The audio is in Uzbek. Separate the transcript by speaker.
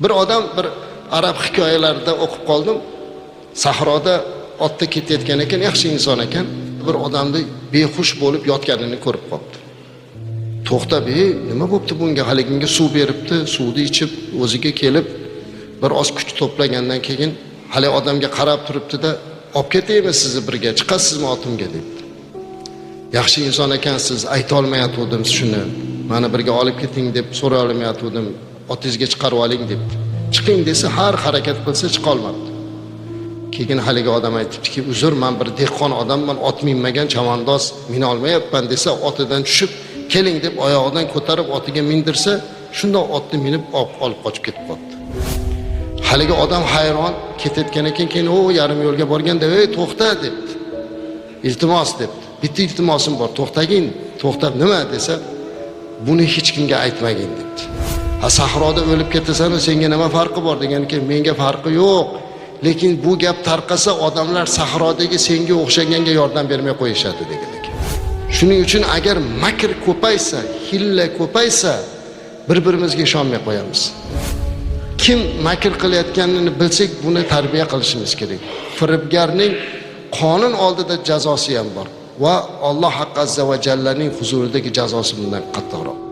Speaker 1: Bir odam bir arab hikoyalarida o'qib qoldim. Sahroda otda ketayotgan ekan, yaxshi inson ekan. Bir odamni behush bo'lib yotganini ko'rib qoldi. To'xtab, "Ey, nima bo'pti bunga?" Haliginga suv beribdi, suvni ichib o'ziga kelib bir oz kuch to'plagandan keyin hali odamga qarab turibdi-da, "Olib ketaymi sizni birga, chiqasizmi otimga?" debdi. Yaxshi inson ekansiz, ayta olmayotgandim shuni. Meni birga olib keting deb so'ray olmayotgandim. Otingizga chiqarib oling debdi. Chiqing desa, har harakat qilsa chiqa olmabdi. Keyin haligi odam aytibdiki, "Uzr, men bir dehqon odamman, ot minmagan chavandoz mina olmayapman" desa, otidan tushib, "Keling" deb oyog'idan ko'tarib otiga mindirsa, shundoq otni minib olib qochib ketib qoldi. Haligi odam hayron ketayotgan ekan, keyin o yarim yo'lga borganda, "Ey, to'xta" debdi. "Iltimos" debdi. "Bitta iltimosim bor, to'xtagin." To'xtab, "Nima?" desa, "Buni hech kimga aytmagin" debdi. "Ha, sahroda o'lib ketasan, senga nima farqi bor?" degan ekan, "Menga farqi yo'q. Lekin bu gap tarqasa, odamlar sahrodagi senga o'xshaganga yordam bermay qo'yishadi" degan ekan. Shuning uchun agar makr ko'paysa, hilla ko'paysa, bir-birimizga ishonmay qo'yamiz. Kim makr qilayotganini bilsak, buni tarbiya qilishimiz kerak. Firibgarning qonun oldida jazosi ham bor va Alloh azza va jallaning huzuridagi jazosi bundan qattiqroq.